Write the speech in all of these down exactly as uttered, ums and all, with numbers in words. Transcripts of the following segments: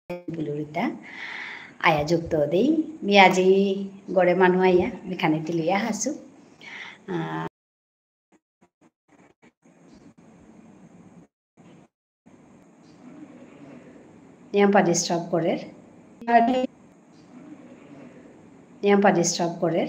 বুলুরিতা আয়া যুক্ত দেই। মি আজি গরে মানু আয়া, মি খানি তিলয়া হাসু। আহ, ইয়াম্পা disturb করের। ইয়াম্পা disturb করের।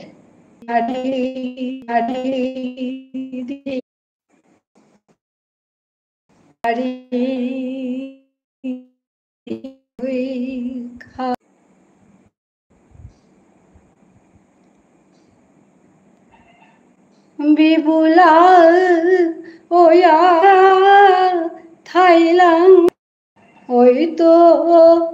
বিবুলা ওয়া থাইলাং, ওই তো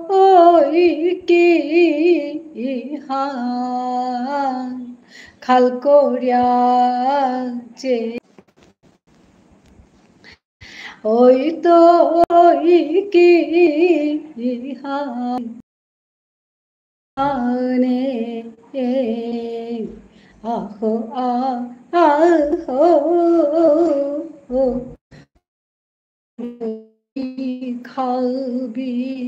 ওই কি হান খাল করিয়া যে ওই তো ওই কি হানে আহো আ- আহো খাবি।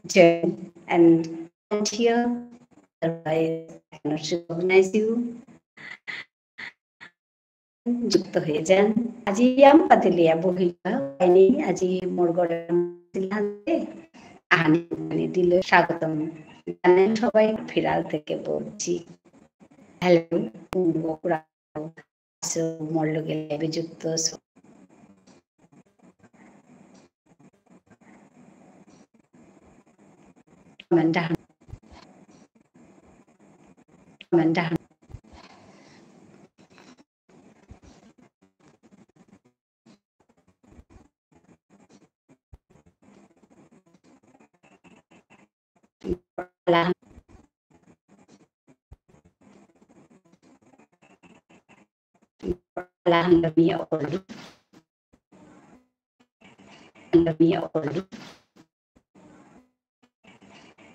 Join and here, otherwise I cannot recognize you. যুক্ত হয়ে যান। আজি ইয়াম্পা তিলয়া বহিলা, আইনি আজি মোর গরে দিলাতে, আহানি দিল স্বাগতম। জানেন সবাই, ফিরাল থেকে বলছি। হ্যালো, বন্ধুরা। So, মোর লগে live-এ যুক্ত আছো। Comment ডাহান। Comment ডাহান।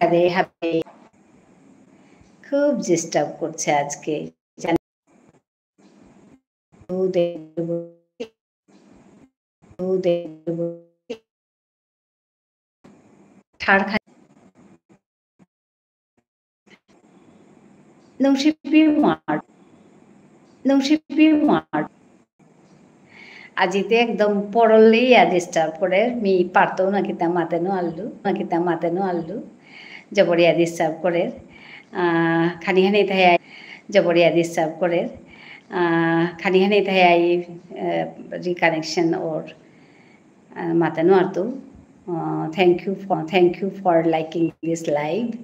আরে, হাবি খুব disturb করছে আজকে। ঠার খাই। নুংশিপি মার। নুংশিপি মার। আজিতে একদম পরলেই আ disturb করে, মি পারতো না কিতা মাতে নো আল্লু, না কিতা মাতে নো আল্লু, জবরিয়া disturb করে। আহ, খানি খানি তাই আই, জবরিয়া disturb করে। আহ, খানি খানি তাই আই, আহ, reconnection or, আহ, মাতে নো আর তো। আহ, thank you for, thank you for liking this live.